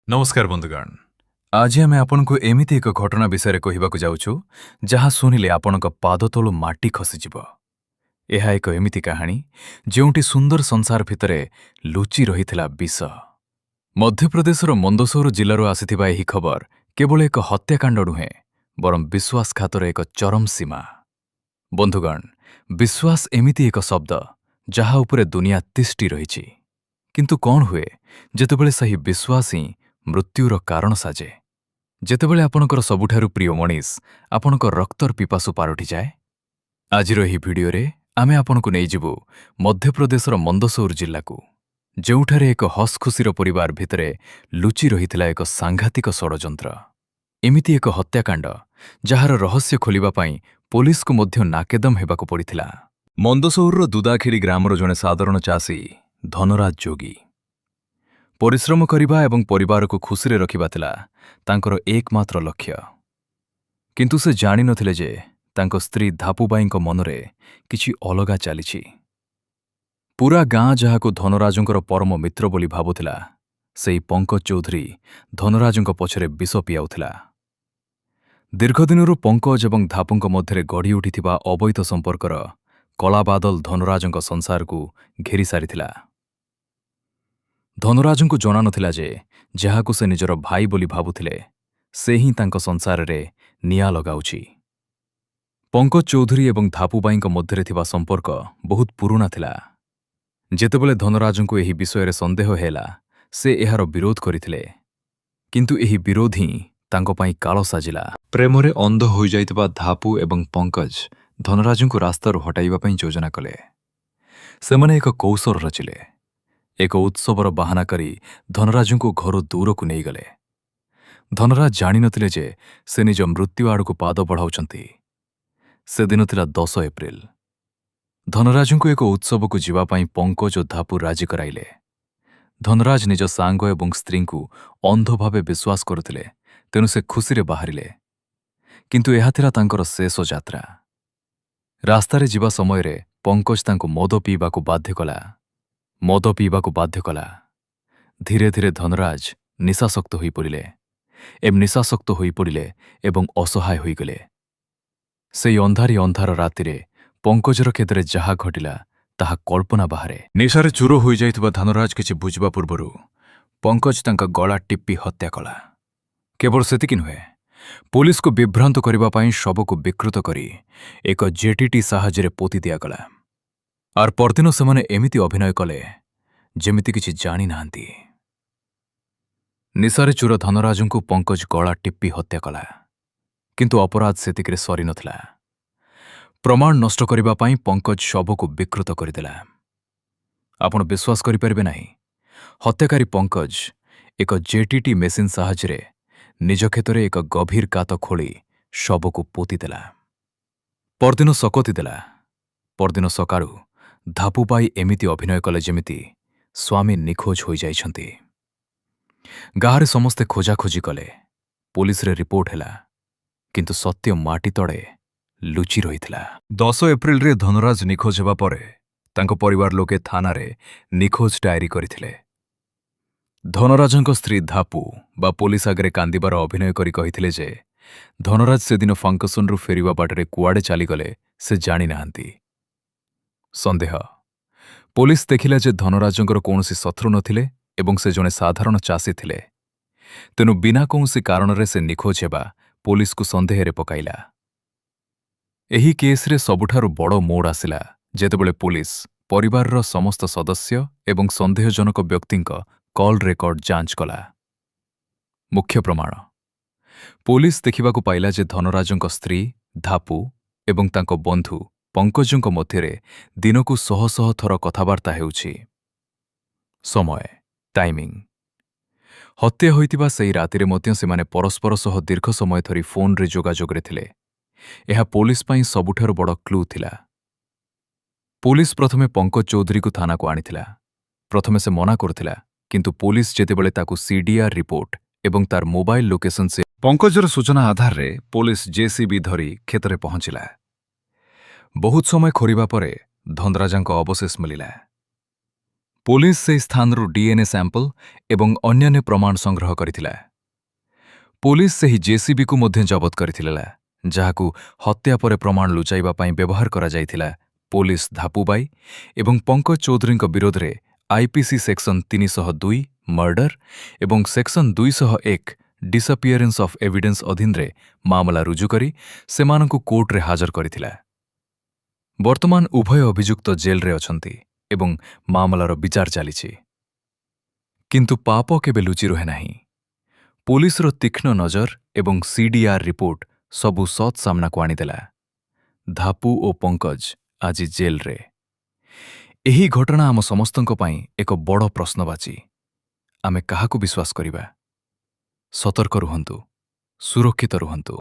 ନମସ୍କାର ବନ୍ଧୁଗଣ, ଆଜି ଆମେ ଆପଣଙ୍କୁ ଏମିତି ଏକ ଘଟଣା ବିଷୟରେ କହିବାକୁ ଯାଉଛୁ, ଯାହା ଶୁଣିଲେ ଆପଣଙ୍କ ପାଦ ତଳୁ ମାଟି ଖସିଯିବ। ଏହା ଏକ ଏମିତି କାହାଣୀ, ଯେଉଁଠି ସୁନ୍ଦର ସଂସାର ଭିତରେ ଲୁଚି ରହିଥିଲା ବିଷ। ମଧ୍ୟପ୍ରଦେଶର ମନ୍ଦସୌର ଜିଲ୍ଲାରୁ ଆସିଥିବା ଏହି ଖବର କେବଳ ଏକ ହତ୍ୟାକାଣ୍ଡ ନୁହେଁ, ବରଂ ବିଶ୍ୱାସଘାତର ଏକ ଚରମ ସୀମା। ବନ୍ଧୁଗଣ, ବିଶ୍ୱାସ ଏମିତି ଏକ ଶବ୍ଦ, ଯାହା ଉପରେ ଦୁନିଆ ତିଷ୍ଠି ରହିଛି। କିନ୍ତୁ କ'ଣ ହୁଏ ଯେତେବେଳେ ସେହି ବିଶ୍ୱାସ ହିଁ ମୃତ୍ୟୁର କାରଣ ସାଜେ? ଯେତେବେଳେ ଆପଣଙ୍କର ସବୁଠାରୁ ପ୍ରିୟ ମଣିଷ ଆପଣଙ୍କ ରକ୍ତର ପିପାସୁ ପାଲଟିଯାଏ? ଆଜିର ଏହି ଭିଡିଓରେ ଆମେ ଆପଣଙ୍କୁ ନେଇଯିବୁ ମଧ୍ୟପ୍ରଦେଶର ମନ୍ଦସୌର ଜିଲ୍ଲାକୁ, ଯେଉଁଠାରେ ଏକ ହସଖୁସିର ପରିବାର ଭିତରେ ଲୁଚି ରହିଥିଲା ଏକ ସାଂଘାତିକ ଷଡ଼ଯନ୍ତ୍ର। ଏମିତି ଏକ ହତ୍ୟାକାଣ୍ଡ, ଯାହାର ରହସ୍ୟ ଖୋଲିବା ପାଇଁ ପୋଲିସକୁ ମଧ୍ୟ ନାକେଦମ ହେବାକୁ ପଡ଼ିଥିଲା। ମନ୍ଦସୌରର ଦୁଦାଖିଡ଼ି ଗ୍ରାମର ଜଣେ ସାଧାରଣ ଚାଷୀ ଧନରାଜ ଯୋଗୀ। ପରିଶ୍ରମ କରିବା ଏବଂ ପରିବାରକୁ ଖୁସିରେ ରଖିବା ଥିଲା ତାଙ୍କର ଏକମାତ୍ର ଲକ୍ଷ୍ୟ। କିନ୍ତୁ ସେ ଜାଣିନଥିଲେ ଯେ ତାଙ୍କ ସ୍ତ୍ରୀ ଧାପୁବାଈଙ୍କ ମନରେ କିଛି ଅଲଗା ଚାଲିଛି। ପୁରା ଗାଁ ଯାହାକୁ ଧନରାଜଙ୍କର ପରମ ମିତ୍ର ବୋଲି ଭାବୁଥିଲା, ସେଇ ପଙ୍କଜ ଚୌଧୁରୀ ଧନରାଜଙ୍କ ପଛରେ ବିଷ ପିଆଉଥିଲା। ଦୀର୍ଘଦିନରୁ ପଙ୍କଜ ଏବଂ ଧାପୁଙ୍କ ମଧ୍ୟରେ ଗଢ଼ି ଉଠିଥିବା ଅବୈଧ ସମ୍ପର୍କର କଳାବାଦଲ ଧନରାଜଙ୍କ ସଂସାରକୁ ଘେରି ସାରିଥିଲା। ଧନରାଜଙ୍କୁ ଜଣାନଥିଲା ଯେ ଯାହାକୁ ସେ ନିଜର ଭାଇ ବୋଲି ଭାବୁଥିଲେ, ସେ ହିଁ ତାଙ୍କ ସଂସାରରେ ନିଆଁ ଲଗାଉଛି। ପଙ୍କଜ ଚୌଧୁରୀ ଏବଂ ଧାପୁବାଈଙ୍କ ମଧ୍ୟରେ ଥିବା ସମ୍ପର୍କ ବହୁତ ପୁରୁଣା ଥିଲା। ଯେତେବେଳେ ଧନରାଜଙ୍କୁ ଏହି ବିଷୟରେ ସନ୍ଦେହ ହେଲା, ସେ ଏହାର ବିରୋଧ କରିଥିଲେ। କିନ୍ତୁ ଏହି ବିରୋଧ ହିଁ ତାଙ୍କ ପାଇଁ କାଳ ସାଜିଲା। ପ୍ରେମରେ ଅନ୍ଧ ହୋଇଯାଇଥିବା ଧାପୁ ଏବଂ ପଙ୍କଜ ଧନରାଜଙ୍କୁ ରାସ୍ତାରୁ ହଟାଇବା ପାଇଁ ଯୋଜନା କଲେ। ସେମାନେ ଏକ କୌଶଳ ରଚିଲେ। ଏକ ଉତ୍ସବର ବାହାନା କରି ଧନରାଜଙ୍କୁ ଘରୁ ଦୂରକୁ ନେଇଗଲେ। ଧନରାଜ ଜାଣିନଥିଲେ ଯେ ସେ ନିଜ ମୃତ୍ୟୁ ଆଡ଼କୁ ପାଦ ବଢ଼ାଉଛନ୍ତି। ସେଦିନ ଥିଲା 10 ଏପ୍ରିଲ। ଧନରାଜଙ୍କୁ ଏକ ଉତ୍ସବକୁ ଯିବା ପାଇଁ ପଙ୍କଜ ଓ ଧାପୁ ରାଜି କରାଇଲେ। ଧନରାଜ ନିଜ ସାଙ୍ଗ ଏବଂ ସ୍ତ୍ରୀଙ୍କୁ ଅନ୍ଧ ଭାବେ ବିଶ୍ୱାସ କରୁଥିଲେ, ତେଣୁ ସେ ଖୁସିରେ ବାହାରିଲେ। କିନ୍ତୁ ଏହା ଥିଲା ତାଙ୍କର ଶେଷ ଯାତ୍ରା। ରାସ୍ତାରେ ଯିବା ସମୟରେ ପଙ୍କଜ ତାଙ୍କୁ ମଦ ପିଇବାକୁ ବାଧ୍ୟ କଲା। ମଦ ପିଇବାକୁ ବାଧ୍ୟ କଲା। ଧୀରେ ଧୀରେ ଧନରାଜ ନିଶାସକ୍ତ ହୋଇପଡ଼ିଲେ ଏବଂ ଅସହାୟ ହୋଇଗଲେ। ସେଇ ଅନ୍ଧାରି ଅନ୍ଧାର ରାତିରେ ପଙ୍କଜର କ୍ଷେତରେ ଯାହା ଘଟିଲା, ତାହା କଳ୍ପନା ବାହାରେ। ନିଶାରେ ଚୁର ହୋଇଯାଇଥିବା ଧନରାଜ କିଛି ବୁଝିବା ପୂର୍ବରୁ ପଙ୍କଜ ତାଙ୍କ ଗଳା ଟିପି ହତ୍ୟା କଲା। କେବଳ ସେତିକି ନୁହେଁ, ପୋଲିସକୁ ବିଭ୍ରାନ୍ତ କରିବା ପାଇଁ ଶବକୁ ବିକୃତ କରି ଏକ ଜେଟିଟି ସାହାଯ୍ୟରେ ପୋତି ଦିଆଗଲା। ଆର ପରଦିନ ସେମାନେ ଏମିତି ଅଭିନୟ କଲେ, ଯେମିତି କିଛି ଜାଣିନାହାନ୍ତି। ନିଶାରେ ଚୁର ଧନରାଜଙ୍କୁ ପଙ୍କଜ ଗଳା ଟିପି ହତ୍ୟା କଲା। କିନ୍ତୁ ଅପରାଧ ସେତିକିରେ ସରିନଥିଲା। ପ୍ରମାଣ ନଷ୍ଟ କରିବା ପାଇଁ ପଙ୍କଜ ଶବକୁ ବିକୃତ କରିଦେଲା। ଆପଣ ବିଶ୍ୱାସ କରିପାରିବେ ନାହିଁ, ହତ୍ୟାକାରୀ ପଙ୍କଜ ଏକ ଜେଟିଟି ମେସିନ୍ ସାହାଯ୍ୟରେ ନିଜ କ୍ଷେତରେ ଏକ ଗଭୀର ଗାତ ଖୋଳି ଶବକୁ ପୋତିଦେଲା। ପରଦିନ ସକତି ଦେଲା। ପରଦିନ ସକାଳୁ ଧାପୁବାଇ ଏମିତି ଅଭିନୟ କଲେ, ଯେମିତି ସ୍ୱାମୀ ନିଖୋଜ ହୋଇଯାଇଛନ୍ତି। ଗାଁରେ ସମସ୍ତେ ଖୋଜାଖୋଜି କଲେ। ପୋଲିସରେ ରିପୋର୍ଟ ହେଲା। କିନ୍ତୁ ସତ୍ୟ ମାଟି ତଳେ ଲୁଚି ରହିଥିଲା। 10 ଏପ୍ରିଲରେ ଧନରାଜ ନିଖୋଜ ହେବା ପରେ ତାଙ୍କ ପରିବାର ଲୋକେ ଥାନାରେ ନିଖୋଜ ଡାଏରୀ କରିଥିଲେ। ଧନରାଜଙ୍କ ସ୍ତ୍ରୀ ଧାପୁ ବା ପୋଲିସ ଆଗରେ କାନ୍ଦିବାର ଅଭିନୟ କରି କହିଥିଲେ ଯେ ଧନରାଜ ସେଦିନ ଫଙ୍କସନରୁ ଫେରିବା ବାଟରେ କୁଆଡ଼େ ଚାଲିଗଲେ, ସେ ଜାଣିନାହାନ୍ତି। ସନ୍ଦେହ। ପୋଲିସ ଦେଖିଲା ଯେ ଧନରାଜଙ୍କର କୌଣସି ଶତ୍ରୁ ନଥିଲେ ଏବଂ ସେ ଜଣେ ସାଧାରଣ ଚାଷୀ ଥିଲେ। ତେଣୁ ବିନା କୌଣସି କାରଣରେ ସେ ନିଖୋଜ ହେବା ପୋଲିସକୁ ସନ୍ଦେହରେ ପକାଇଲା। ଏହି କେସ୍ରେ ସବୁଠାରୁ ବଡ଼ ମୋଡ଼ ଆସିଲା, ଯେତେବେଳେ ପୋଲିସ ପରିବାରର ସମସ୍ତ ସଦସ୍ୟ ଏବଂ ସନ୍ଦେହଜନକ ବ୍ୟକ୍ତିଙ୍କ କଲ୍ ରେକର୍ଡ ଯାଞ୍ଚ କଲା। ମୁଖ୍ୟ ପ୍ରମାଣ। ପୋଲିସ ଦେଖିବାକୁ ପାଇଲା ଯେ ଧନରାଜଙ୍କ ସ୍ତ୍ରୀ ଧାପୁ ଏବଂ ତାଙ୍କ ବନ୍ଧୁ ପଙ୍କଜଙ୍କ ମଧ୍ୟରେ ଦିନକୁ ଶହ ଶହ ଥର କଥାବାର୍ତ୍ତା ହେଉଛି। ସମୟ, ଟାଇମିଂ। ହତ୍ୟା ହୋଇଥିବା ସେହି ରାତିରେ ମଧ୍ୟ ସେମାନେ ପରସ୍ପର ସହ ଦୀର୍ଘ ସମୟ ଧରି ଫୋନ୍ରେ ଯୋଗାଯୋଗରେ ଥିଲେ। ଏହା ପୋଲିସ ପାଇଁ ସବୁଠାରୁ ବଡ଼ କ୍ଲୁ ଥିଲା। ପୋଲିସ ପ୍ରଥମେ ପଙ୍କଜ ଚୌଧୁରୀକୁ ଥାନାକୁ ଆଣିଥିଲା। ପ୍ରଥମେ ସେ ମନା କରୁଥିଲା, କିନ୍ତୁ ପୋଲିସ ଯେତେବେଳେ ତାକୁ ସିଡିଆର୍ ରିପୋର୍ଟ ଏବଂ ତାର ମୋବାଇଲ ଲୋକେସନ ସେ ପଙ୍କଜର ସୂଚନା ଆଧାରରେ ପୋଲିସ ଜେସିବି ଧରି କ୍ଷେତରେ ପହଞ୍ଚିଲା। ବହୁତ ସମୟ ଖୋଳିବା ପରେ ଧନରାଜଙ୍କ ଅବଶେଷ ମିଳିଲା। ପୋଲିସ ସେହି ସ୍ଥାନରୁ ଡିଏନ୍ଏ ସାମ୍ପଲ ଏବଂ ଅନ୍ୟାନ୍ୟ ପ୍ରମାଣ ସଂଗ୍ରହ କରିଥିଲା। ପୋଲିସ ସେହି ଜେସିବିକୁ ମଧ୍ୟ ଜବତ କରିଥିଲା, ଯାହାକୁ ହତ୍ୟା ପରେ ପ୍ରମାଣ ଲୁଚାଇବା ପାଇଁ ବ୍ୟବହାର କରାଯାଇଥିଲା। ପୋଲିସ ଧାପୁବାଇ ଏବଂ ପଙ୍କଜ ଚୌଧୁରୀଙ୍କ ବିରୋଧରେ ଆଇପିସି ସେକ୍ସନ 302 ମର୍ଡର ଏବଂ ସେକ୍ସନ 201 ଡିସଆପିୟରେନ୍ସ ଅଫ୍ ଏଭିଡେନ୍ସ ଅଧୀନରେ ମାମଲା ରୁଜୁ କରି ସେମାନଙ୍କୁ କୋର୍ଟରେ ହାଜର କରିଥିଲା। ବର୍ତ୍ତମାନ ଉଭୟ ଅଭିଯୁକ୍ତ ଜେଲରେ ଅଛନ୍ତି ଏବଂ ମାମଲାର ବିଚାର ଚାଲିଛି। କିନ୍ତୁ ପାପ କେବେ ଲୁଚି ରୁହେ ନାହିଁ। ପୋଲିସର ତୀକ୍ଷ୍ଣ ନଜର ଏବଂ ସିଡିଆର୍ ରିପୋର୍ଟ ସବୁ ସତ୍ ସାମ୍ନାକୁ ଆଣିଦେଲା। ଧାପୁ ଓ ପଙ୍କଜ ଆଜି ଜେଲରେ। ଏହି ଘଟଣା ଆମ ସମସ୍ତଙ୍କ ପାଇଁ ଏକ ବଡ଼ ପ୍ରଶ୍ନବାଚୀ। ଆମେ କାହାକୁ ବିଶ୍ୱାସ କରିବା? ସତର୍କ ରୁହନ୍ତୁ, ସୁରକ୍ଷିତ ରୁହନ୍ତୁ।